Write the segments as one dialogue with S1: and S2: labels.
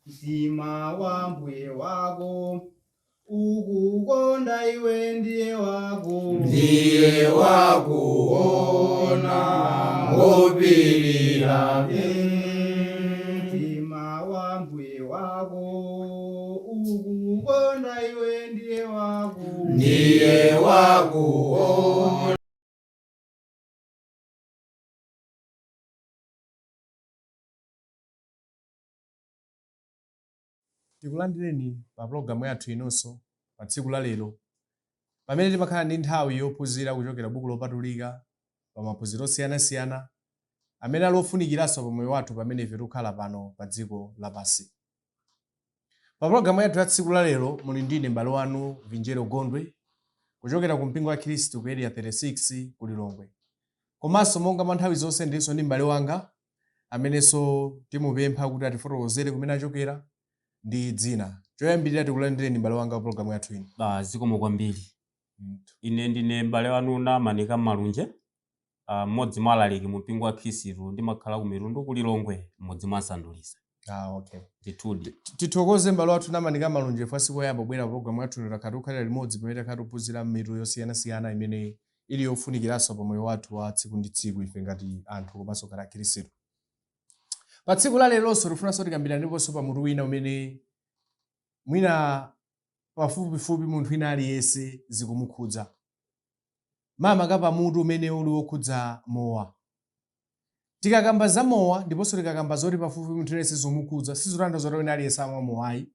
S1: Mtima wa mbuye wako ukukonda iwe ndiye wako
S2: Ndiye wakuona ngopirira.
S1: Mtima wa mbuye wako ukukonda iwe ndiye wako
S2: Ndiye wakuona.
S3: Tikulandireni pa pulogalamu yathu inonso pa tsiku la lero, pamene timakhala ndi nthawi yophunzira kuchokera buku lopatulika pa maphunziro osiyanasiyana amene ali ofunikiranso pa moyo wathu pamene ife tikukhala pano pa dziko lapansi. Pa pulogalamu yathu ya tsiku la lero muli ndine m'bale wanu Vinjero Gondwe kuchokera ku mpingo wa Khristu ku Area 36 ku Lilongwe. Komanso monga mwa nthawi zonse ndilinso ndi m'bale wanga amenenso timupempha kuti atifotokozere kumene achokera ndi dzina. Choyambirira tikulandireni m'bale wanga pa pulogalamu yathu ino.
S4: Ah, zikomo kwambiri. Ine ndine m'bale wanu Namanika Malunje, mmodzi mwa alaliki mu mpingo wa Khristu, ndimakhala ku Mitundu ku Lilongwe, mmudzi mwa Nsanduliza.
S3: Ah, okay.
S4: Ndithudi.
S3: Tithokoze m'bale wathu Namanika Malunje chifukwa sikoyamba kubwera pa pulogalamu yathu ino, takhala tikukhalira limodzi pamene takhala tikuphunzira mitu yosiyanasiyana imene ili yofunikiranso pa moyo wathu wa tsiku ndi tsiku ife ngati anthu komanso ngati akhristu. Pa tsiku la leronso tifunanso tikambiraneponso pa mutu wina umene mwina pafupifupi munthu wina aliyense zikumukhudza. Makamaka pa mutu umene uli wokhudza mowa. Tikakamba za mowa ndiponso tikakamba zoti pafupifupi munthu aliyense zikumukhudza, sizotanthauza kuti wina aliyense amwa mowa ayi,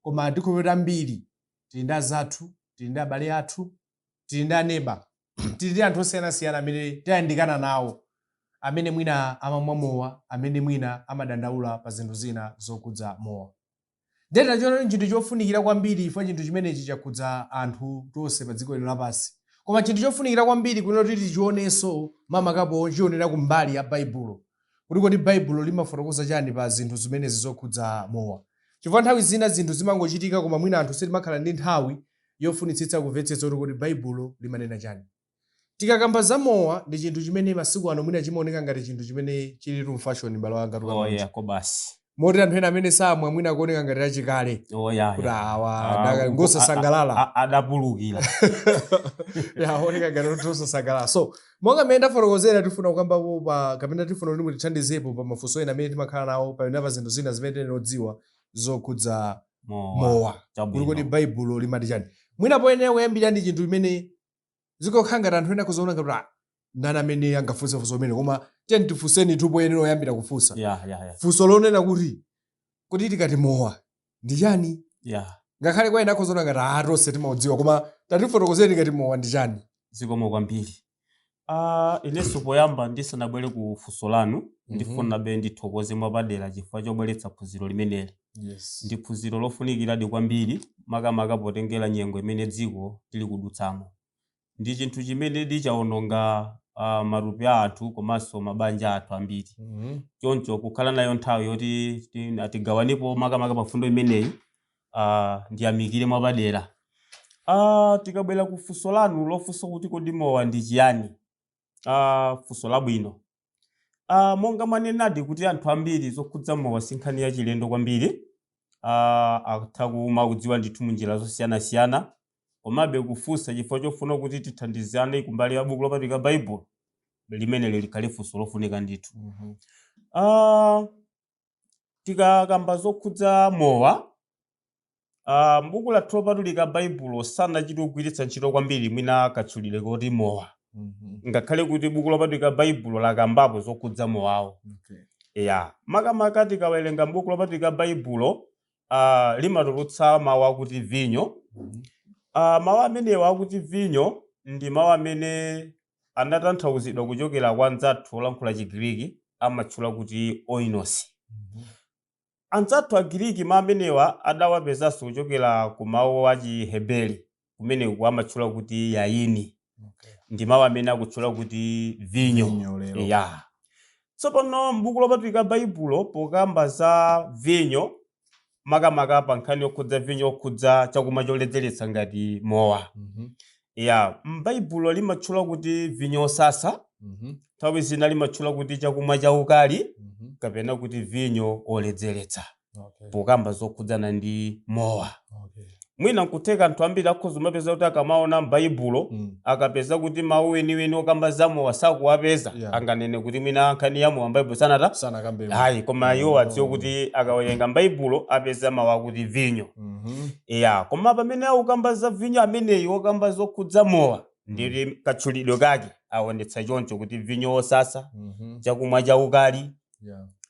S3: koma ndikhulupirira kuti ambiri tili ndi azathu, tili ndi abale athu, tili ndi aneba, tili ndi anthu osiyanasiyana amene tayandikana nawo amene mwina amamwa mowa, amene mwina amadandaula pa zinthu zina zokhudza mowa. Ndiye tachiona kuti nchinthu chofunikira kwambiri chifukwa chinthu chimenechi chakhudza anthu tonse pa dziko lino lapansi. Koma chinthu chofunikira kwambiri kunena kuti tichionenso makamaka pochionera kumbali ya Baibulo. Kuti kodi Baibulo limafotokoza chani pa zinthu zimenezi zokhudza mowa. Chifukwa nthawi zina zinthu zimangochitika koma mwina anthu sitimakhala ndi nthawi yofunitsitsa kumvetsetsa kuti kodi Baibulo limanena chani. Tikakamba za mowa ndi chinthu chimene masiku ano mwina chimaoneka ngati chinthu chimene chilitu m'fashion m'bale wanga
S4: Oh
S3: tukamanji.
S4: yeah, kobasi.
S3: Moti anthu ena amene samwa mwina akuoneka ngati achikale.
S4: Oh yeah,
S3: Kuti
S4: yeah.
S3: awa
S4: Ah,
S3: ngosasangalala.
S4: Adapulukira.
S3: Ya, aoneka ngati anthu osasangalala. So, monga mmene ndafotokozera tifuna kukambapo pa kapena tifuna kuti mutithandizepo pa mafunso ena amene timakhala nawo kapena pa zinthu zina zimene tiyenera kudziwa zokhudza
S4: Mowa.
S3: mowa. Kuti
S4: Chabwino.
S3: kodi Baibulo limati chani. Mwina poyenera kuyambira ndi chinthu chimene zikokhala ngati anthu ena akuzoona ngati ah, ndani amene angafunse funso limene, koma tiyeni tifunseni tu poyenera kuyambira kufunsa. Funso lonena kuti kodi tikati mowa ndi chani? Ngakhale kwa ena akhozaona ngati ah, tonse timaudziwa, koma tatifotokozeni tikati mowa ndi chani.
S4: Zikomo kwambiri. Inenso poyamba ndisanabwere ku funso lanu, ndifunabe ndithokoze mwapadera chifukwa chobweretsa phunziro limeneli. Ndi phunziro lofunikiradi kwambiri, makamaka potengera nyengo imene dziko tili kudutsamo. Ndi chinthu chimene chawononga matupi a anthu komanso mabanja athu ambiri. Choncho kukhala nayo nthawi yoti tigawanepo makamaka pa fundo imeneyi, ndiyamikire mwapadera. Tikabwera ku funso lanu lofunsa kuti kodi mowa ndi chiyani? Funso labwino. Monga mwanenadi kuti anthu ambiri zokhudza mowa si nkhani ya chilendo kwambiri. Atha kumaudziwa ndithu munjira zosiyanasiyana, komabe kufunsa chifukwa chofuna kuti tithandizane kumbali ya buku lopatulika Baibulo limeneli likhale funso lofunika ndithu. Tikakamba zokhudza mowa, m'buku lathu lopatulika Baibulo sanachite kugwiritsa ntchito kwambiri mwina katchulidwe koti mowa. Ngakhale kuti buku lopatulika Baibulo lakambapo zokhudza mowawo. Ya, makamaka tikawerenga m'buku lopatulika Baibulo, limatulutsa mawu akuti vinyo. Mawu amenewa akuti vinyo ndi mawu amene anatanthauzidwa kuchokera kwa anzathu olankhula Chigiriki, amatchula kuti oinos. Anzathu Agiriki mawu amenewa adawapezanso kuchokera ku mawu a Chiheberi, kumeneku amatchula kuti yaini. Ndi mawu amene akutchula kuti vinyo.
S3: Vinyo lero.
S4: Ya. Tsopano m'buku lopatulika Baibulo pokamba za vinyo, makamaka pa nkhani yokhudza vinyo okhudza chakumwa choledzeretsa ngati mowa. Ya, m'Baibulo limatchula kuti vinyo osasa, nthawi zina limatchula kuti chakumwa chaukali, kapena kuti vinyo oledzeretsa.
S3: Okay.
S4: Pokamba zokhudzana ndi mowa,
S3: Okay.
S4: mwina nkutheka anthu ambiri akhoza umapeza kuti akamaona m'Baibulo, akapeza kuti mawu weniweni okamba za mowa sakuwapeza, anganene kuti mwina nkhani ya mowa m'Baibulo sanata
S3: Sanakambe.
S4: Ayi, koma iwo adziwe kuti akawerenga m'Baibulo apeza mawu akuti vinyo. Ya, koma pamene akukamba za vinyo ameneyi wokamba zokhudza mowa, ndili katchulidwe kake aonetsa choncho kuti vinyo wosasa, chakumwa chaukali,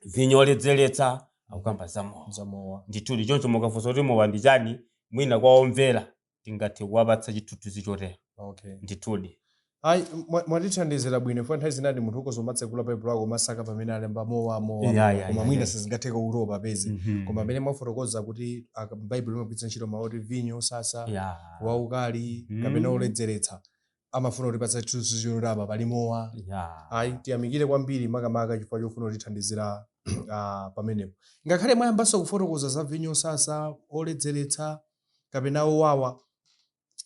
S4: vinyo oledzeretsa, akukamba za mowa.
S3: Za mowa.
S4: Ndithudi choncho mukafunsa kuti mowa ndi chani, mwina kwa omvera tingathe kuwapatsa chithunzithunzi chotero.
S3: Okay.
S4: Ndithudi.
S3: Ayi, mwatithandizira bwino chifukwa nthawi zinati munthu ukozomatsekula Baibulo ako masaka pamene alemba mowa, mowa, mowa, koma mwina sizingatheka kuti upapeze. Koma amene mwafotokoza kuti Baibulo limagwiritsa ntchito mawu oti vinyo sasa, waukali, kapena oledzeretsa, amafuna kutipatsa chithunzithunzi choti apa pali mowa. Ayi, tiyamikire kwambiri makamaka chifukwa chofuna kutithandizira pamenepo. Ngakhale mwayambanso kufotokoza za vinyo sasa, oledzeretsa kapena owawa,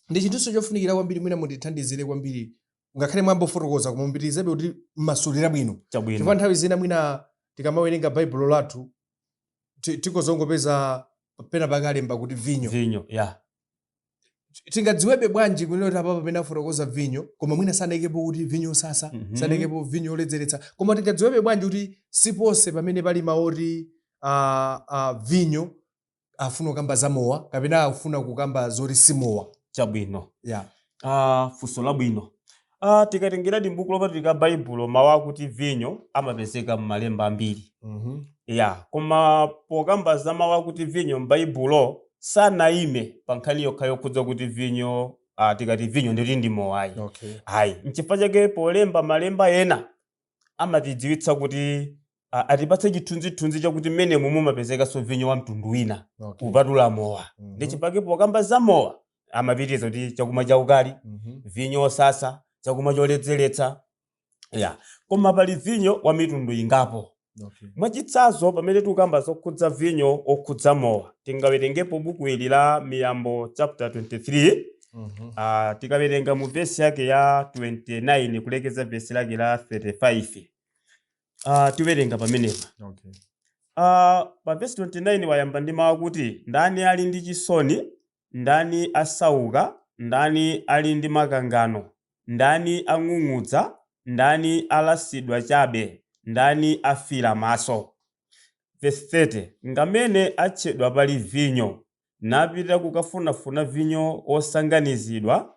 S3: ndi chinthuso chofunikira kwambiri. Mwina mutithandizire kwambiri, ngakhale mwambofotokoza, koma mupitirizebe kuti mmasulira bwino,
S4: Chabwino.
S3: chifukwa nthawi zina mwina tikamawerenga Baibulo lathu tikozongopeza pena pakalemba kuti vinyo.
S4: Vinyo, ya.
S3: Tingadziwebe bwanji kunena kuti apa pamene afotokoza vinyo, koma mwina sanaikepo kuti vinyo sasa, sanaikepo vinyo oledzeretsa, koma tingadziwebe bwanji kuti siponse pamene pali mawu oti vinyo afuna kukamba za mowa kapena afuna kukamba zoti si mowa?
S4: Chabwino.
S3: Yeah.
S4: Funso labwino. Tikatengeradi m'buku lopatulika Baibulo, mawu akuti vinyo amapezeka m'malemba ambiri. Ya, koma pokamba za mawu akuti vinyo m'Baibulo sanayime pa nkhani yokha yokhudza kuti vinyo, tikati vinyo nditi ndi mowayi. Ayi, nchifukwa chake polemba malemba ena amatidziwitsa kuti atipatse chithunzithunzi chakuti mmenemu mumapezekanso vinyo wa mtundu wina kupatula mowa. Ndi chifukwa pokamba za mowa amapitiriza kuti chakumwa chaukali, vinyo osasa, chakumwa choledzeretsa, ya. Koma pali vinyo wa mitundu ingapo. Mwachitsanzo, pamene tikukamba zokhudza vinyo okhudza mowa, tingawerengepo buku ili la Miyambo chapter 23. Tikawerenga mu vesi yake ya 29 kulekeza vesi lake la 35, tiwerenga pamenepa. Pa vesi 29 wayamba ndi mawu akuti, "Ndani ali ndi chisoni? Ndani asauka? Ndani ali ndi makangano? Ndani ang'ung'udza? Ndani alasidwa chabe? Ndani afira maso?" Vesi 30, "Ngamene atchedwa pali vinyo, napita kukafunafuna vinyo osanganizidwa.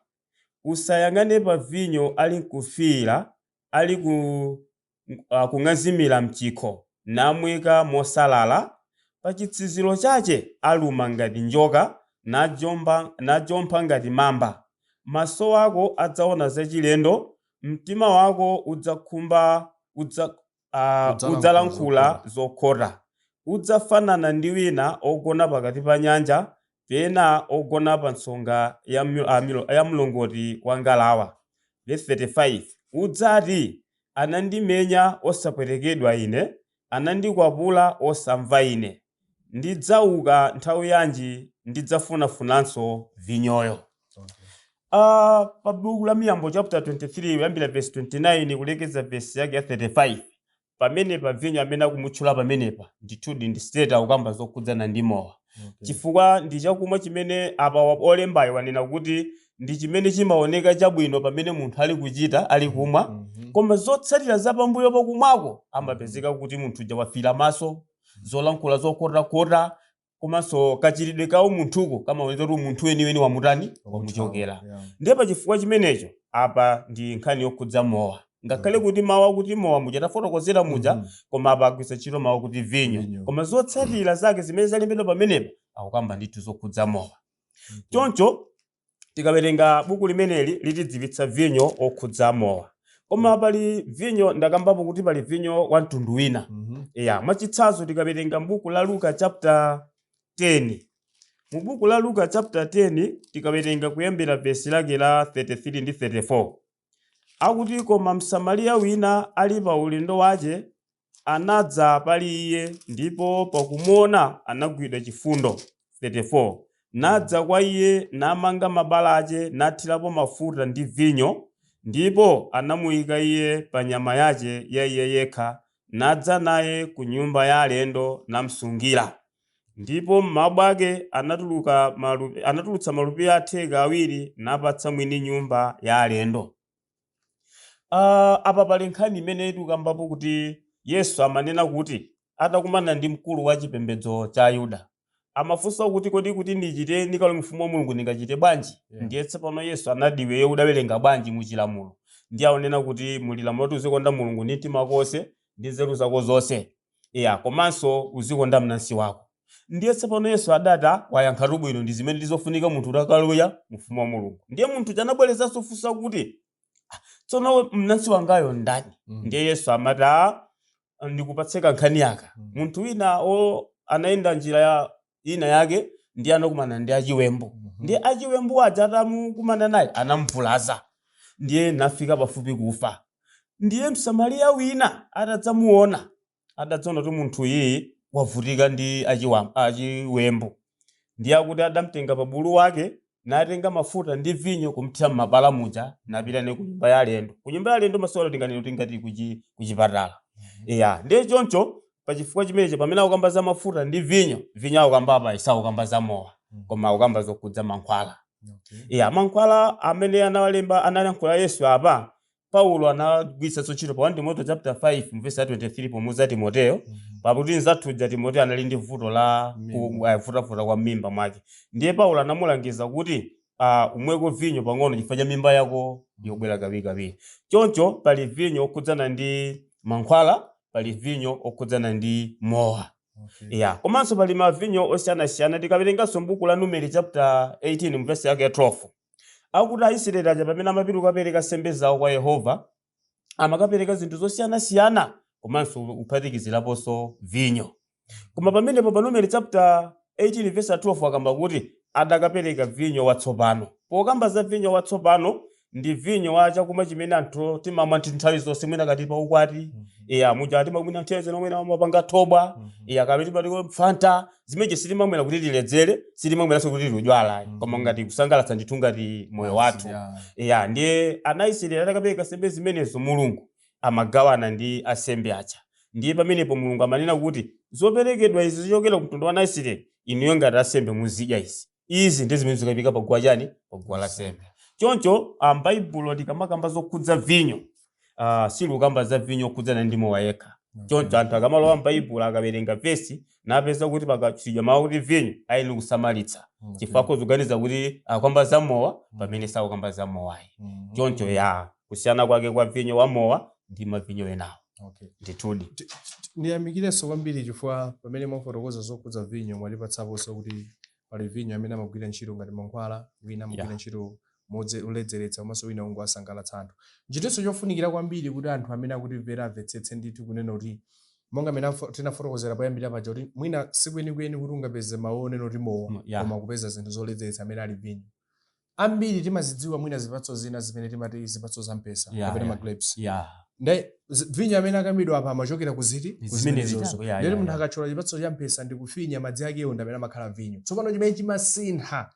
S4: Usayang'ane pa vinyo ali nkufira, ali kung'azimira mchikho, namweka mosalala. Pa chitsiziro chache aluma ngati njoka, najompha ngati mamba. Maso ako adzaona zachilendo, mtima wako udzakhumba
S3: Udzalankhula
S4: udzalankhula zokhota. Udzafanana ndi wina ogona pakati pa nyanja, pena ogona pa nsonga ya mlongoti wa ngalawa." Verse 35, "Udzati, anandimenya osapwetekedwa ine, anandikwapula osamva ine. Ndidzauka nthawi yanji? Ndidzafunafunanso vinyoyo." Pa buku la Miyambo chapter 23 kuyambira verse 29 kulekeza verse yake ya 35, pamene pa vinyo amene akumutchula pamenepa ndithudi ndi state akukamba zokhudzana ndi mowa, chifukwa ndi chakumwa chimene apa olembayo wanena kuti ndi chimene chimaoneka chabwino pamene munthu ali kuchita, ali kumwa, koma zotsatira za pambuyo pakumwako amapezeka kuti munthu uja wafira maso, zolankhula zokhotakhota, komanso kachitidwe kawo munthuko kamaoneka kuti munthu weniweni wamutani, wamuchokera. Ndiye pachifukwa chimenecho apa ndi nkhani yokhudza mowa, ngakhale kuti mawu akuti mowa muja tafotokozera muja, koma apa agwiritsa ntchito mawu akuti vinyo.
S3: Vinyo.
S4: Koma zotsatira zake zimene zalembedwa pamenepa akukamba ndithu zokhudza mowa. Choncho tikawerenga buku limeneli litidziwitsa vinyo okhudza mowa. Koma pali vinyo, ndakambapo kuti pali vinyo wa mtundu wina. Ya, mwachitsanzo tikawerenga m'buku la Luka chapter 10, mu buku la Luka chapter 10 tikawerenga kuyambira vesi lake la 33 ndi 34, akuti, "Koma Msamariya wina ali pa ulendo wace anadza pali iye, ndipo pakumuona anagwidwa chifundo. 34 Nadza kwa iye, namanga mabala ace, nathirapo mafuta ndi vinyo, ndipo anamuyika iye pa nyama yace ya iye yekha, nadza naye ku nyumba ya alendo namsungira." Ndipo mmawa mwake anatulutsa malupiya atheka awiri napatsa mwini nyumba ya alendo. Apa pali nkhani imene tikukambapo kuti Yesu amanena kuti atakumana ndi mkulu wa chipembedzo cha Ayuda, amafunsa kuti kodi kuti ndichite ndikalowe ufumu wa Mulungu ndingachite bwanji? Ndiye tsopano Yesu anati iweyo udawerenga bwanji muchilamulo? Ndiye aonena kuti muli lamulo kuti uzikonda Mulungu ndi mtima wako wonse ndi nzeru zako zonse, iya, komanso uzikonda mnansi wako. Ndiye tsopano Yesu adati wayankhatu bwino, ndi zimene ndizofunika munthu kuti akalowe mu ufumu wa Mulungu. Ndiye munthu chanabwerezanso funsa kuti tsono mnansi wangayo ndani? Ndiye Yesu amati, ndikupatseka nkhani yaka. Munthu wina anayenda njira ya ina yake ndiye anakumana ndi achiwembu. Ndiye achiwembu aja atamukumana naye anamvulaza, ndiye nafika pafupi kufa. Ndiye Msamariya wina atadzamuona, adadzaona kuti munthu iyi wavutika ndi achiwembu, ndiye akuti adamtenga pa bulu wake natenga mafuta ndi vinyo kumthira m'mabala muja, napita naye ku nyumba ya alendo. Ku nyumba ya alendo masowa tinganene kuti ngati kuchipatala. Iya, ndiye choncho pachifukwa chimenechi pamene akukamba za mafuta ndi vinyo, vinyo akukamba apa isakukamba za mowa, koma akukamba zokhudza mankhwala. Iya, mankhwala amene analemba analankhula Yesu apa, Paulo anagwiritsanso ntchito pa 1 Timoteo chapter 5 verse 23 pomuuza Timoteo, pakuti nzathuja Timoteo anali ndi vuto la kuvutavuta kwa mimba mwake. Ndiye Paulo anamulangiza kuti umweko vinyo pang'ono chifukwa cha mimba yako yobwera kawirikawiri. Choncho pali vinyo okhudzana ndi mankhwala, pali vinyo okhudzana ndi mowa. Ya, komanso pali mavinyo osiyanasiyana. Tikawerenganso m'buku la Numeri chapter 18 verse yake ya 12, akuti Aisraeli aja pamene amapita kukapereka nsembe zawo kwa Yehova, amakapereka zinthu zosiyanasiyana komanso kuphatikiziraponso vinyo. Koma pamenepo pa Numeri chapter 18 verse 12 akamba kuti adakapereka vinyo watsopano. Pokamba za vinyo watsopano, ndi vinyo wa chakumwa chimene anthu timamwa nthawi zonse, mwina kati pa ukwati, iya, muja timamwina nthawi zino, mwina amapanga thobwa, iya, kapena timati Fanta, zimeneji sitimamwera kuti tiledzere, sitimamweranso kuti tidwala, koma ngati kusangalatsa ndithu ngati moyo wathu. Iya, ndiye Anaisraeli atakapereka nsembe zimenezo, Mulungu amagawana ndi asembe aja. Ndiye pamenepo Mulungu amanena kuti zoperekedwa izi zichokera ku mtundu wa Anaisraeli, inuyo ngati asembe muzidya izi. Izi ndi zimene zikapika paguwa chani? Paguwa la sembe. Choncho m'Baibulo tikamakamba zokhudza vinyo, silikukamba za vinyo okhudzana ndi mowa yekha. Choncho anthu akamalowa m'Baibulo akawerenga vesi napeza kuti pakatchulidwa mawu kuti vinyo, ayenera kusamalitsa, chifukwa akhoza kuganiza kuti akukamba za mowa pamene sakukamba za mowayi. Choncho ya kusiyana kwake kwa vinyo wa mowa ndi mavinyo enawo. Ndithudi.
S3: Ndiyamikirenso kwambiri chifukwa pamene mwafotokoza zokhudza vinyo, mwatipatsaponso kuti pali vinyo amene amagwira ntchito ngati mankhwala, wina amagwira ntchito oledzeretsa, komanso wina ungowasangalatsa anthu. Nchitinso chofunikira kwambiri kuti anthu amene akutimvera amvetsetse ndithu kunena kuti monga amene tinafotokozera poyambira paja kuti mwina sikwenikweni kuti ungapeze mawu onena kuti mowa, koma kupeza zinthu zoledzeretsa amene ali vinyo. Ambiri timazidziwa mwina zipatso zina zimene timati zipatso za mpesa kapena ma grapes. Nde vinyo amene akambidwa apa amachokera kuziti?
S4: Zimene
S3: Kuzimenezozo.
S4: zitako,
S3: Ndeti munthu akathyola chipatso cha mpesa ndi kufinya madzi akewo ndi amene amakhala vinyo. Tsopano chimene chimasintha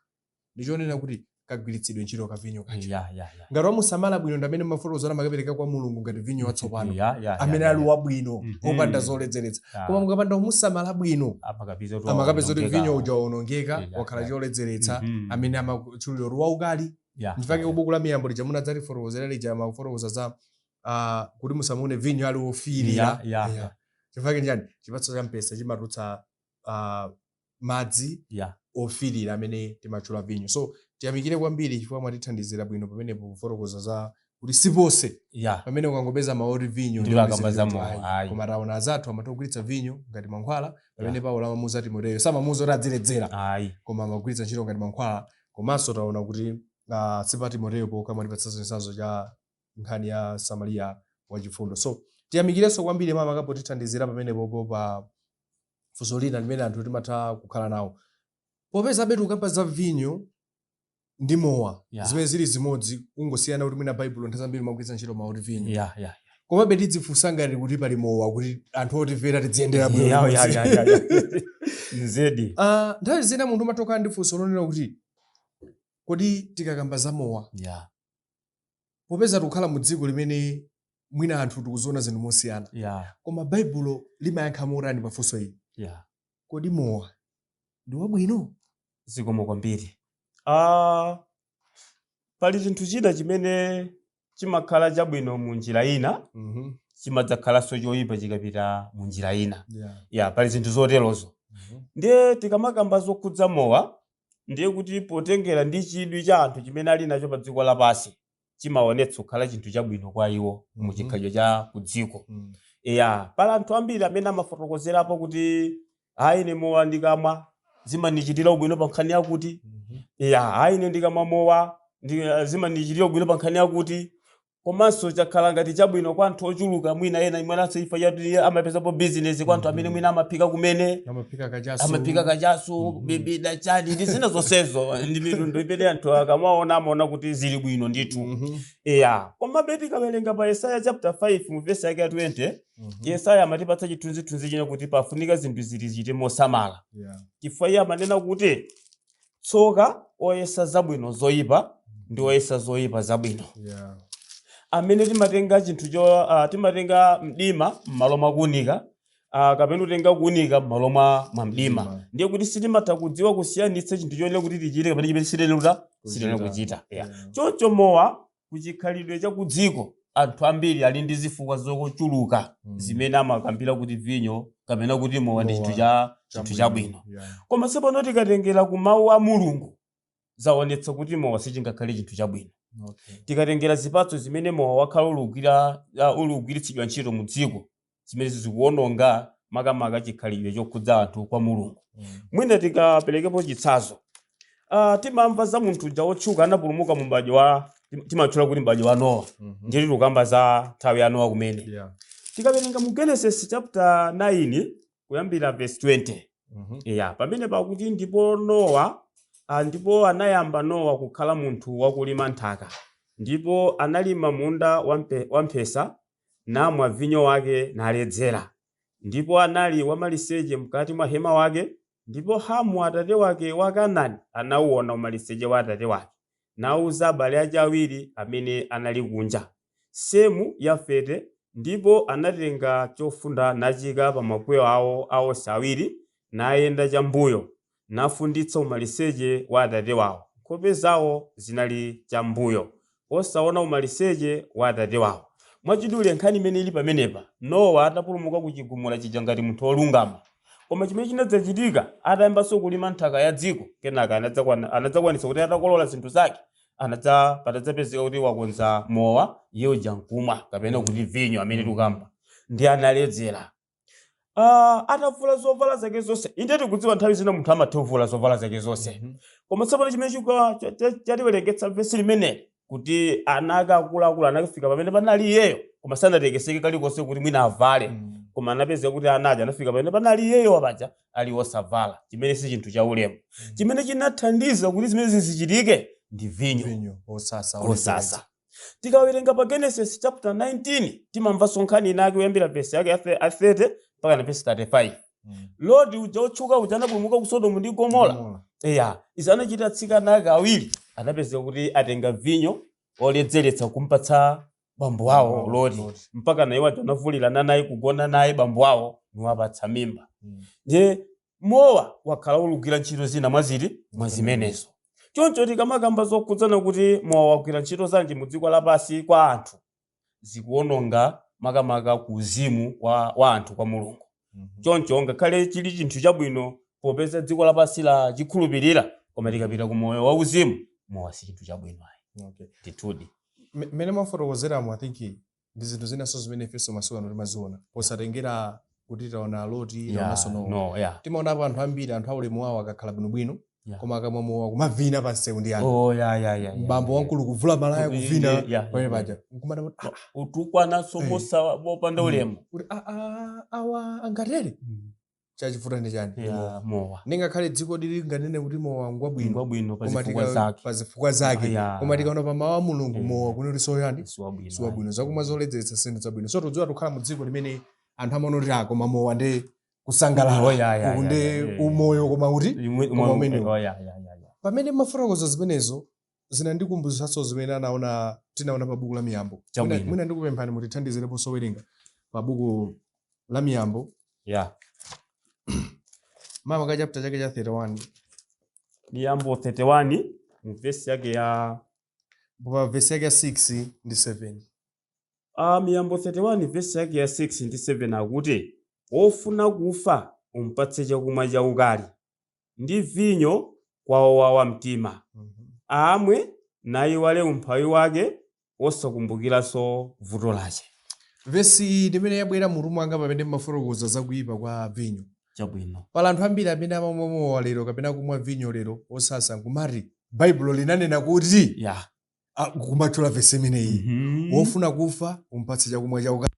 S3: ndichonena kuti kagwiritsidwe ntchito ka vinyo kaja. Ngati wamusamala bwino ndi amene mafotokozera amakapereka kwa Mulungu ngati vinyo watsopano, amene ali wabwino, opanda zoledzeretsa. Koma mukapanda kumusamala bwino,
S4: amakapeza kuti
S3: amakapeza kuti
S4: waonongeka.
S3: vinyo uja waonongeka, wakhala choledzeretsa, amene amatchulidwa kuti waukali. Ndifake kubuku la Miyambo lija munadzatifotokozera lija amafotokoza za kuti musamune vinyo ali wofiirira. Chifukwa njani? Chipatso cha mpesa chimatulutsa madzi ofiirira amene timatchula vinyo. So tiyamikire kwambiri chifukwa mwatithandizira bwino pamenepo kufotokoza za kuti siponse pamene ukangopeza mawu oti vinyo
S4: Ndilo akamba za
S3: kuti
S4: mowa,
S3: ayi.
S4: ayi.
S3: Koma taona azathu amatogwiritsa vinyo ngati mankhwala pamene Paulo amamuuza Timoteyo, samamuuza kuti adziledzera, koma amagwiritsa ntchito ngati mankhwala. Komanso taona kuti sipa Timoteyo pokha, mwatipatsa chitsanzo cha nkhani ya Samariya wachifundo. So tiyamikirenso kwambiri mama kapotithandizira pamenepopo pa funso lina limene anthu timatha kukhala nawo, popeza betu ukamba za vinyo ndi mowa zimene zili zimodzi, kungosiyana kuti mwina Baibulo nthawi zambiri umagwiritsa ntchito mawu oti vinyo. Komabe tidzifunsa ngati kuti pali mowa kuti anthu otimvera tidziyendera bwino limodzi.
S4: Nzedi.
S3: Nthawi zina munthu umatha kukhala ndi funso lonena kuti kodi tikakamba za mowa, popeza tikukhala mu dziko limene mwina anthu tikuziona zinthu mosiyana, koma Baibulo limayankha motani pa funso ili? Kodi mowa Ndi wabwino?
S4: Zikomo kwambiri. Pali chinthu china chimene chimakhala chabwino mu njira ina, chimadzakhalanso choyipa chikapita mu njira ina. Ya, pali zinthu zoterozo. Ndiye tikamakamba zokhudza mowa, ndiye kuti potengera ndi chidwi cha anthu chimene ali nacho pa dziko lapansi, chimaonetsa kukhala chinthu chabwino kwa iwo mu chikhalidwe cha ku dziko. Ya, pali anthu ambiri amene amafotokozerapo kuti ayi, ine mowa ndikamwa zimandichitira ubwino pa nkhani yakuti, ya, ayi, ine ndikamwa mowa zimandichitira ubwino pa nkhani yakuti. Komanso chakhala ngati chabwino kwa anthu ochuluka, mwina ena imwenanso ifa chati amapezapo bizinesi kwa anthu amene mwina amaphika kumene,
S3: amaphika kachasu,
S4: amaphika kachasu, bibida, chani ndi zina zonsezo, ndi mitundu imene anthu akamaona amaona kuti zili bwino ndithu. Ya, komabe tikawerenga pa Yesaya chapter 5 mu vesi yake ya 20, Yesaya amatipatsa chithunzithunzi china kuti pafunika zinthu zili zichite mosamala, chifukwa iye amanena kuti tsoka oyesa zabwino zoyipa ndi oyesa zoyipa zabwino, amene timatenga chinthu cho timatenga mdima m'malo mwa kuwunika, kapena kutenga kuwunika m'malo mwa mdima.
S3: Mdima.
S4: Ndiye kuti sitimatha kudziwa kusiyanitsa chinthu choyenera kuti tichite kapena chimene sitiyenera
S3: Kuchita.
S4: kuchita. Yeah. Choncho mowa kuchikhalidwe cha kudziko, anthu ambiri ali ndi zifukwa zochuluka zimene amakambira kuti vinyo kapena kuti mowa ndi chinthu
S3: Mowa,
S4: cha chinthu chabwino. Koma tsopano tikatengera ku mawu a Mulungu, zaonetsa kuti mowa sichingakhale chinthu chabwino. Tikatengera zipatso zimene mowa wakhala ulugwiritsidwa ntchito mu dziko, zimene zikuwononga makamaka chikhalidwe chokhudza anthu kwa Mulungu. Mwina tikaperekepo chitsanzo, timamva za munthu uja wotchuka anapulumuka mu m'badwo wa, timatchula kuti m'badwo wa Nowa. Ndiye tikukamba za nthawi ya Nowa kumene. Tikawerenga mu Genesis chapter 9 kuyambira verse 20, ya, pamene pakuti ndipo Nowa, ndipo anayamba Nowa kukhala munthu wakulima nthaka, ndipo analima munda wamphesa, namwa vinyo wake naledzera, ndipo anali wamaliseche mkati mwa hema wake. Ndipo Hamu atate wake wa Kanaani anauona umaliseche wa atate wake, nauza abale ake awiri amene anali kunja, Semu, Yafete. Ndipo anatenga chofunda nachika pa mapewa awo aonse awiri, nayenda chambuyo, nafunditsa umaliseche wa atate wawo. Nkhope zawo zinali chambuyo, osaona umaliseche wa atate wawo. Mwachidule, nkhani imene ili pamenepa, Nowa atapulumuka ku chigumula chija ngati munthu wolungama, koma chimene chinadzachitika atayambanso kulima nthaka ya dziko, kenaka anadzakwanitsa kuti atakolola zinthu zake, anadza patadzapezeka kuti wakonza mowa, iye uja nkumwa, kapena kuti vinyo amene tikukamba, ndi analedzera, atavula zovala zake zonse. Inde, tikudziwa nthawi zina munthu amatha kuvula zovala zake zonse, koma tsopano chimene chatiwerengetsa vesi limeneli kuti ana ake akuluakulu anakafika pamene panali iyeyo, koma sanatekeseke kalikonse kuti mwina avale, koma anapezeka kuti anaja anafika pamene panali iyeyo wapaja ali wosavala, chimene si chinthu cha ulemu. Chimene chinathandiza kuti zimene zichitike ndi vinyo
S3: Vinyo osasa.
S4: Osasa. Tikawerenga pa Genesis chapter 19, timamvanso nkhani inake kuyambira vesi yake ya 30 mpaka na vesi 35. Loti uja otchuka uja anapulumuka ku Sodomu ndi Gomora.
S3: Gomora.
S4: Eya, izi anachita atsikana ake awiri anapezeka kuti atenga vinyo oledzeretsa kumpatsa bambo awo
S3: Bambo
S4: Loti,
S3: Loti.
S4: mpaka naye waja anavulirana naye, kugona naye bambo awo, niwapatsa mimba. Ndiye mowa wakhala ulugwira ntchito zina mwaziti mwa zimenezo. Choncho tikamakamba zokhudzana kuti mowa wagwira ntchito zanji mu dziko lapansi kwa anthu, zikuononga makamaka ku uzimu wa anthu kwa Mulungu. Choncho ngakhale chili chinthu chabwino popeza dziko lapansi la chikhulupirira, koma tikapita ku moyo wa uzimu, mowa si chinthu chabwino ayi. Ndithudi.
S3: Mmene mwafotokozeramo, I think ndi zinthu zinanso zimene ifenso masiku ano timaziona, posatengera kuti taona Loti, taonanso Nowa.
S4: No, yeah.
S3: Timaonapo anthu ambiri, anthu aulemu wawo akakhala bwinobwino, koma akamwa mowa kumavina pansewu ndi anthu,
S4: Oh, yeah.
S3: bambo wamkulu kuvula malaya, kuvina pamene paja, nkumana kuti
S4: Utukwananso mopanda ulemu.
S3: Kuti awa angatere chachifuta ndi chani? Ndi mowa.
S4: Yeah, mowa.
S3: Ningakhale dziko lili nganene kuti mowa ngwabwino
S4: ngwabwino pa
S3: koma
S4: zifukwa zake,
S3: pa zifukwa zake, koma tikaona pa mawu a Mulungu, mowa kunoti soyani?
S4: Siwabwino.
S3: Siwabwino. Zakumwa zoledzeretsa sinthu zabwino. So tudziwa tikukhala mu dziko limene anthu amaona kuti koma mowa ndi kusangalala,
S4: Oh,
S3: uku ndi umoyo, koma kuti koma umenewu.
S4: Oh, yeah.
S3: Pamene mafotokoza zimenezo, zinandikumbutsanso zimene anaona, tinaona pa buku la Miyambo.
S4: Chabwino.
S3: Mwina ndikupemphani mutithandizirepo sowerenga pa buku la Miyambo. Mama chapter chake cha 31.
S4: Miyambo 31 mu vesi yake ya
S3: Pa vesi yake ya 6 ndi 7.
S4: Miyambo 31 vesi yake ya 6 ndi 7 akuti, wofuna kufa umpatse chakumwa chaukali ndi vinyo kwa owawa mtima, amwe nayiwale umphawi wake, osakumbukiranso vuto lache.
S3: Vesi limene yabwera mutu mwanga pamene mmafotokoza zakuyipa kwa vinyo.
S4: Chabwino.
S3: Pala anthu ambiri amene amamwa mowa lero kapena kumwa vinyo lero osasa nkumati Baibulo linanena kuti kumatchula vesi imeneyi, wofuna kufa umpatse chakumwa chaukali.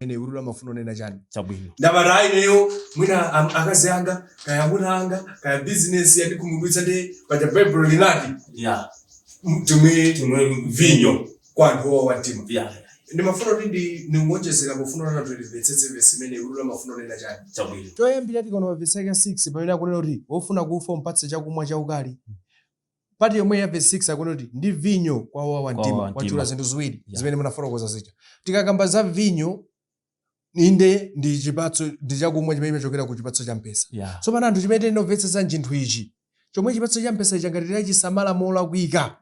S3: Imene ulula amafuna onena chani?
S4: Chabwino.
S3: Ndabata ineyo mwina akazi anga kaya amuna anga kaya bizinesi yandikhumudwitsa, ndi paja Baibulo linati timwe
S4: timwe
S3: vinyo kwa anthu owawa mtima. Ndimafuna kuti ndingonjezera pofuna kuti anthu timvetsetse vesi imene ulula amafuna onena chani.
S4: Chabwino.
S3: Choyambira tikaona pa vesi yake 6 pamene akunena kuti wofuna kufa umpatse chakumwa chaukali, pati yomwe ya vesi 6 akunena kuti ndi vinyo kwa owawa
S4: Kwa
S3: mtima.
S4: owawa mtima.
S3: Wachula zinthu ziwiri zimene munafotokoza zija. Tikakamba za vinyo, inde ndi chipatso, ndi chakumwa chimene chimachokera ku chipatso cha mpesa. Tsopano anthu chimene tinomvetsetsa chinthu ichi, chomwe chipatso cha mpesa ichi ngati tichisamala molakwika,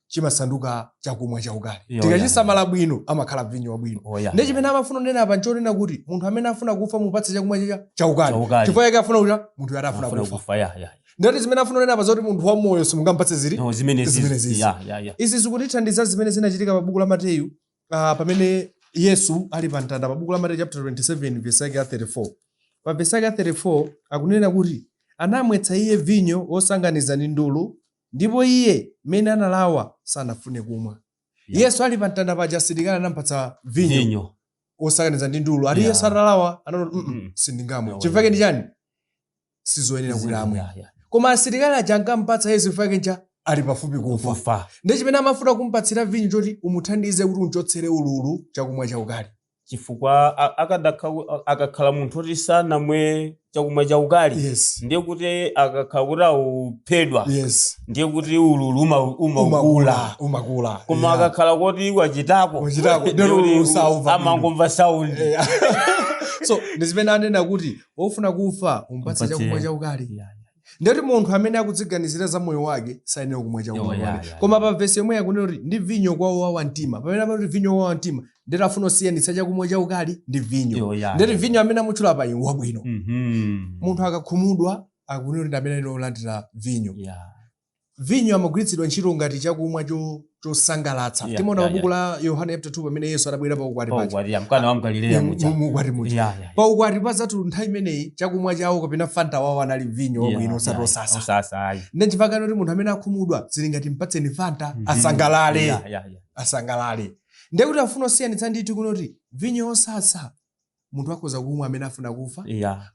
S3: chimasanduka chakumwa chaukali. Tikachisamala bwino amakhala vinyo wabwino. Ndi chimene amafuna kunena apa nchonena kuti munthu amene afuna kufa mupatse chakumwa chaukali.
S4: Chaukali.
S3: Chifukwa chake afuna kuti munthu ati afuna
S4: Afuna
S3: kufa.
S4: kufa, ya.
S3: Ndati zimene afuna kunena apa zoti munthu wamoyo simungampatse zili
S4: No, zimene zizi.
S3: zimene zizi.
S4: Ya.
S3: Izi zikutithandiza zimene zinachitika pa buku la Mateyu, pamene Yesu ali pa mtanda, pa buku la Mateyu chapter 27 verse yake ya 34. Pa verse yake ya 34 akunena kuti anamwetsa iye vinyo wosanganiza ndi ndulu, ndipo iye mmene analawa sanafune kumwa. Yesu ali pa mtanda paja, asilikali anampatsa vinyo
S4: Vinyo
S3: wosanganiza ndi ndulu, ati Yesu atalawa anati, sindingamwe." Chifukwa chake ndi chani? Sizoyenera kuti amwe. Koma asilikali aja ankampatsa Yesu chifukwa chake ncha ali pafupi kufa.
S4: Kufa.
S3: Ndi chimene amafuna kumpatsira vinyo choti umuthandize kuti umchotsere ululu chakumwa chaukali.
S4: Chifukwa akakhala munthu oti sanamwe chakumwa chaukali, ndiye kuti akakhala kuti auphedwa, ndiye kuti ululu umakula.
S3: Umakula, umakula.
S4: Koma akakhala kuti wachitako,
S3: Wachitako,
S4: ndiye kuti
S3: ndiye usauva bwino.
S4: amangomva sound.
S3: So ndi zimene anena kuti wofuna kufa umpatse
S4: Umpatse.
S3: chakumwa chaukali. Ndati munthu amene akudziganizira za moyo wake sayenera kumwa chakumwa chaukali. Koma pa vesi yomwe yakunena kuti ndi vinyo kwa owawa mtima, pamene amati vinyo owawa mtima, ndeti afuna osiyanitsa chakumwa chaukali ndi vinyo. Ndeti vinyo amene amutchula pa iwo wabwino. Munthu akakhumudwa akunena kuti amene ali olandira vinyo. Vinyo amagwiritsidwa ntchito ngati chakumwa chosangalatsa. Timaona pa buku la Yohane chapter 2 pamene Yesu adabwera pa ukwati paja.
S4: Paukwati, mkana wa Mgalileya muja.
S3: Mu ukwati muja. Pa ukwati pazatu nthawi imeneyi chakumwa chawo kapena fanta wawo anali vinyo wabwino, osati osasa.
S4: Osasa, ayi.
S3: Ndi chifukwa kuti munthu amene akhumudwa zili ngati mpatseni fanta asangalale. Asangalale. Ndiye kuti afuna osiyanitsa ndithu kunoti vinyo osasa munthu akhoza kumwa amene afuna kufa.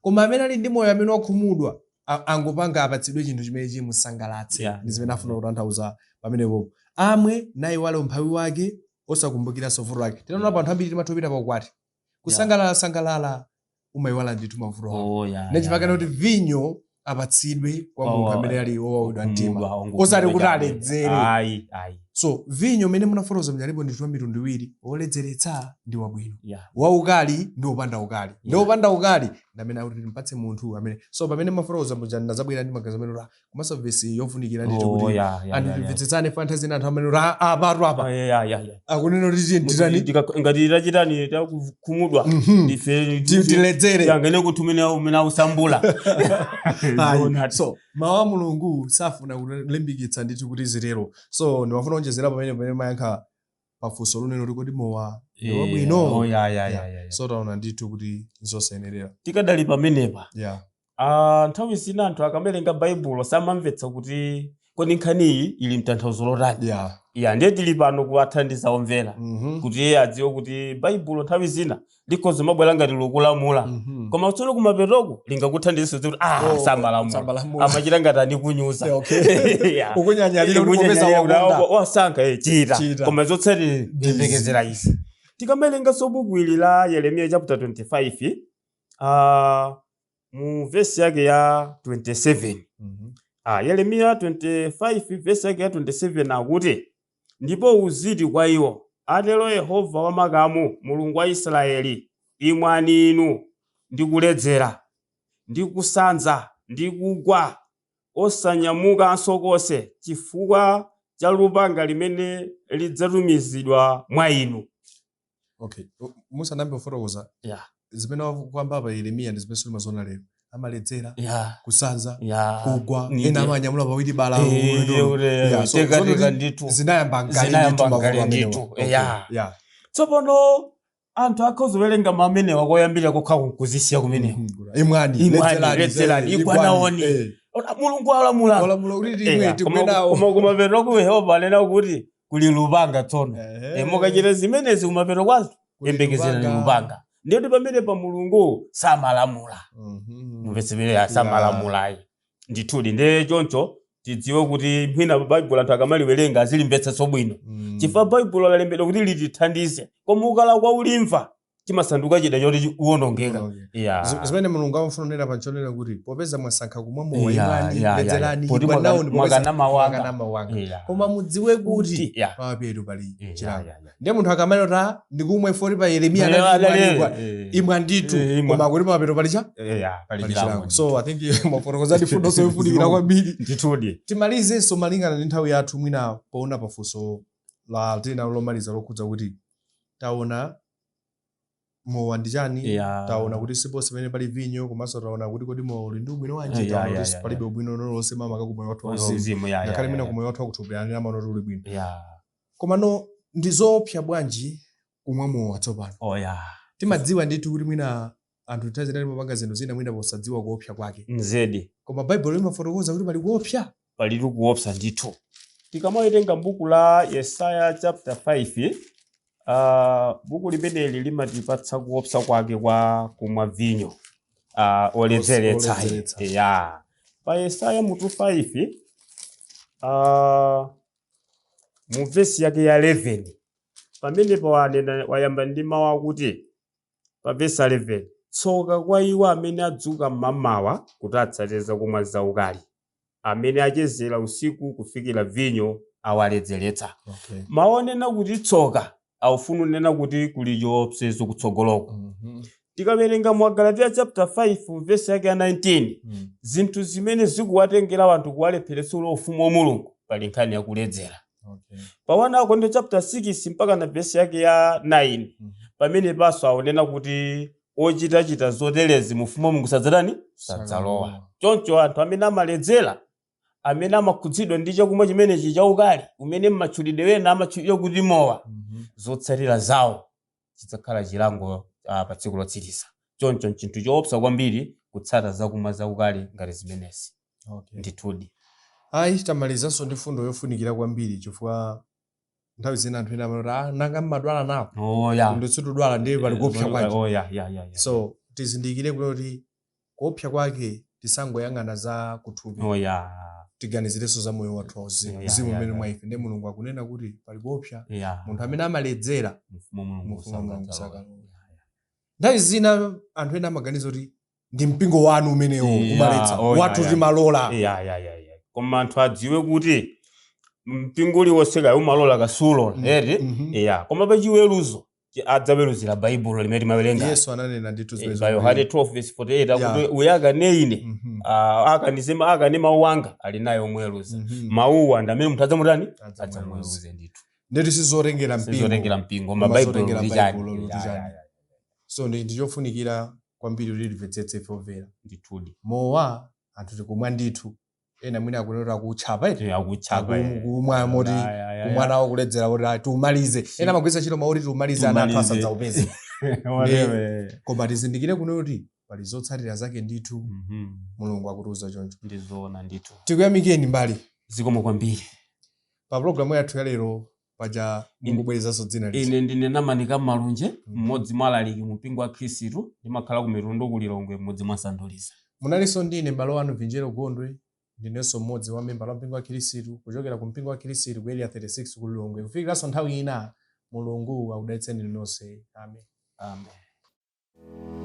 S3: Koma amene ali ndi moyo amene wakhumudwa angopanga apatsidwe chinthu chimene chimusangalatse. Ndi zimene afuna kutanthauza pamenepo. Amwe nayiwale umphawi wake osakumbukiranso vuto lake. Tinaona pa anthu ambiri timatha kupita pa ukwati. Kusangalala sangalala umayiwala ndithu mavuto ako. Ndi chifukwa kuti vinyo apatsidwe kwa munthu amene ali wowawidwa mtima. Osati kuti aledzere.
S4: Ayi, ayi.
S3: So vinyo umene munafotokoza mnyalipo ndithu wa mitundu iwiri, woledzeretsa ndi wabwino. Waukali ndi wopanda ukali. Ndi wopanda ukali ndi amene akuti timpatse munthu amene. So pamene mafotokoza muja ndinadzabwera ndi magazi amene komanso vesi yofunikira ndithu kuti anthu timvetsetsane fantha zina anthu amene apatu apa. Akunena kuti tiyeni titani?
S4: Ngati tachitani takukhumudwa ndife
S3: Tiledzere.
S4: Yangene kuti umene ausambula.
S3: Ayi. So mawu a Mulungu safuna kulimbikitsa ndithu kuti zitero. So ndimafuna kuonjezera pamene mayankha pafunso luneno kuti kodi mowa ndi wabwino? So taona ndithu kuti zosayenerera.
S4: Tikadali pamenepa. Nthawi zina anthu akamerenga Baibulo samamvetsa kuti kodi nkhaniyi ili mtanthauzo lotani. Ndiye tili pano kuwathandiza omvera kuti iye adziwe kuti Baibulo nthawi zina likhoza mabwera ngati lokulamula. Koma tsono kumapetoko lingakuthandize kuti samalamula.
S3: Samalamula.
S4: Amachita ngati anikunyuza.
S3: Ukunyanyalira kuti popeza
S4: Ukunyanyalira kuti
S3: wakonda.
S4: wasankha, chita.
S3: Chita.
S4: Koma zotsatira ndiyembekezera izi. Tikamawerenganso buku ili la Yeremiya chapter 25, mu verse yake ya 27. Yeremiya 25 verse yake ya 27 akuti, ndipo uziti kwa iwo, atero Yehova wamakamu, Mulungu wa Israeli, imwani inu ndi kuledzera, ndi kusanza, Ndi kugwa osanyamukanso konse chifukwa cha lupanga limene lidzatumizidwa mwa inu.
S3: Okay, musanayambe kufotokoza zimene wakamba apa Yeremiya ndi zimene timaziona lero, amaledzera, kusanza, kugwa, ena amanyamula pawiri bala. Yeah, so
S4: Teka
S3: zono
S4: teka ndithu.
S3: Zinayamba nkale
S4: Zinayamba
S3: ndithu mavuto
S4: nkale
S3: amenewa.
S4: ndithu,
S3: Okay, yeah.
S4: Tsopano anthu akhoza kuwerenga amenewa koyambira kokha kuzisiya kumeneko.
S3: Imwani,
S4: Imwani,
S3: ledzerani,
S4: ledzerani,
S3: igwani,
S4: igwanaoni. Ona, Mulungu alamula.
S3: Walamula kuti timwe, tigwe nawo.
S4: Koma kumapeto ku Yehova anena kuti kuli lupanga tsono. Mukachita zimenezi kumapeto kwazo
S3: Kuli
S4: yembekezerani
S3: lupanga.
S4: lupanga. Ndiye kuti pamene pa Mulungu samalamula. Mumvetsemere, samalamulayi ndithudi. Ndiye choncho tidziwe kuti mwina Baibulo anthu akamaliwerenga azilimvetsetsa bwino, chifukwa Baibulo lalembedwa kuti litithandize, koma ukalakwa ulimva chimasanduka chida choti uwonongeka. Yeah.
S3: Zimene Mulungu amafuna kunena panchonena kuti popeza mwasankha kumwa mowa, imwani, ledzerani,
S4: Poti
S3: igwanaoni, popeza
S4: mwakana mawu anga.
S3: mwakana mawu anga. Koma mudziwe kuti pamapeto pali chilango. Ndiye munthu akamanena kuti, "Ah, ndikumwe foti pa Yeremiya anati imwani, igwa." Imwa ndithu,
S4: Imwa.
S3: koma akuti pamapeto pali cha
S4: Pali
S3: pali
S4: chilango.
S3: chilango. So I think mwafotokozadi fundo yofunikira kwambiri.
S4: Ndithudi.
S3: Timalizenso malingana ndi nthawi yathu, mwina poona pafunso la tina lomaliza lokhudza kuti taona mowa ndi chani, taona kuti siponse pamene pali vinyo, komanso taona kuti kodi mowa uli ndi ubwino wanji, taona kuti palibe ubwino lonse makamaka kumoyo wathu wauzimu,
S4: Uzimu,
S3: ngakhale mwina kumoyo wathu wakuthupi ani amaona kuti uli bwino. Komano ndi zoopsa bwanji kumwa mowa tsopano?
S4: Oh, yeah.
S3: Timadziwa ndithu kuti mwina anthu nthawi zina timapanga zinthu zina mwina posadziwa kuopsa kwake,
S4: Nzedi.
S3: Koma Baibulo limafotokoza kuti pali kuopsa.
S4: Palitu kuopsa ndithu. Tikamawerenga buku la Yesaya chapter 5, buku limeneli limatipatsa kuopsa kwake kwa kumwa vinyo oledzeretsa.
S3: Oledzeretsa.
S4: Ya, pa Yesaya mutu 5, mu vesi yake ya 11, pamenepo wanena, wayamba ndi mawu akuti pa vesi 11, "Tsoka kwa iwo amene adzuka mmamawa kuti atsate zakumwa zaukali, amene achezera usiku kufikira vinyo awaledzeretsa." Mawu onena kuti tsoka aufuna kunena kuti kuli chiopsezo kutsogoloko. Tikawerenga mu Galatiya chapter 5 verse yake ya 19, zinthu zimene zikuwatengera anthu kuwalepheretsa ufumu wa Mulungu pali nkhani yakuledzera. Pa 1 Akorinto chapter 6 mpaka na verse yake ya 9, pamene paso akunena kuti ochitachita zoterezi mu ufumu wa Mulungu sadzatani? Sadzalowa. Choncho anthu amene amaledzera, amene amakhudzidwa ndi chakumwa chimenechi chaukali umene mmatchulidwe wena amatchulidwa kuti mowa, zotsatira zawo chidzakhala chilango pa tsiku lotsiriza. Choncho nchinthu choopsa kwambiri kutsata zakumwa zaukali ngati zimenezi. Ndithudi.
S3: Ayi, tamalizanso ndi fundo yofunikira kwambiri, chifukwa nthawi zina anthu ena amati, "Ah, nanga mmadwala nawo?"
S4: Oh, yeah.
S3: Ndithu ndiye pali kuopsa kwake.
S4: Oh, yeah.
S3: So tizindikire kuti kuopsa kwake tisangoyang'ana za kuthupi, tiganizirenso za moyo wathu wauzimu, mzimu umene mwa ife. Ndiye Mulungu akunena kuti pali kuopsa munthu amene amaledzera,
S4: Mfumu wa Mulungu
S3: Mfumu wa Mulungu
S4: sadzalowa.
S3: sakalowa. Nthawi zina anthu ena amaganiza kuti ndi mpingo wanu umenewo umaletsa, wathu timalola.
S4: Yeah. Koma anthu adziwe kuti mpingo uliwonse kaya umalola kasulola, eti? Yeah, koma pachiweruzo adzaweruzira Baibulo limene timawerenga.
S3: Yesu ananena ndithu zimene.
S4: Pa Yohane 12 verse 48 akuti uyo akane ine, akane mawu anga, ali naye omweruza. Mawuwa ndi amene munthu adzamutani?
S3: Adzamuweruze.
S4: Adzamuweruze ndithu.
S3: Ndeti sizotengera mpingo,
S4: Sizotengera mpingo,
S3: koma
S4: ma Baibulo
S3: zotengera
S4: ndi chani.
S3: Baibulo ndi chani. So ndi chofunikira kwambiri kuti timvetsetse ife omvera.
S4: Ndithudi.
S3: Mowa anthu tikumwa ndithu, ena mwina akunena akutchapa, eti?
S4: Akuchapa.
S3: Kumwa moti kumwa nawo kuledzera kuti, "Ah, tiumalize." Ena amagwiritsa ntchito mawu kuti tiumalize, ana anthu
S4: Tiumalize.
S3: asadzaupeze.
S4: Whatever.
S3: Koma tizindikire kuno kuti pali zotsatira zake ndithu. Mulungu akutiuza choncho.
S4: Ndizoona ndithu.
S3: Tikuyamikeni mbali.
S4: Zikomo kwambiri.
S3: Pa programu yathu ya lero paja mukubwerezanso dzina lija.
S4: Ine ndine Namanika Malunje, mmodzi mwa alaliki mu mpingo wa Khristu. Ndimakhala ku Mitundu, ku Lilongwe, mmodzi mwa Sanduliza.
S3: Munalinso ndine m'bale wanu Vinjero Gondwe. Ndinenso mmodzi wa membala wa mpingo wa Khristu, kuchokera ku mpingo wa Khristu ku Area 36 ku Lilongwe. Kufikiranso nthawi ina, Mulungu akudalitseni nonse. Amen.
S4: Amen.